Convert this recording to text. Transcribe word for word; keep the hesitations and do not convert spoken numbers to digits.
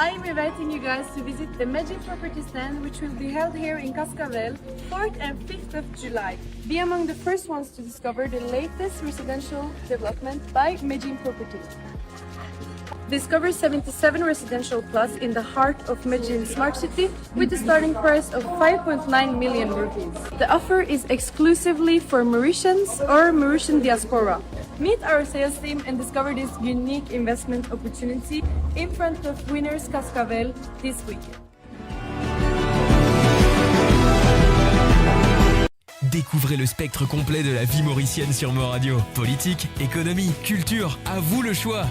I'm inviting you guys to visit the Medjim Property Stand, which will be held here in Cascavelle, fourth and fifth of July. Be among the first ones to discover the latest residential development by Medjim Property. Discover seventy-seven residential plots in the heart of Medjim Smart City with a starting price of five point nine million rupees. The offer is exclusively for Mauritians or Mauritian diaspora. Meet our sales team and discover this unique investment opportunity in front of Winners Cascavelle this weekend. Découvrez le spectre complet de la vie mauricienne sur Mo Radio. Politique, économie, culture, à vous le choix.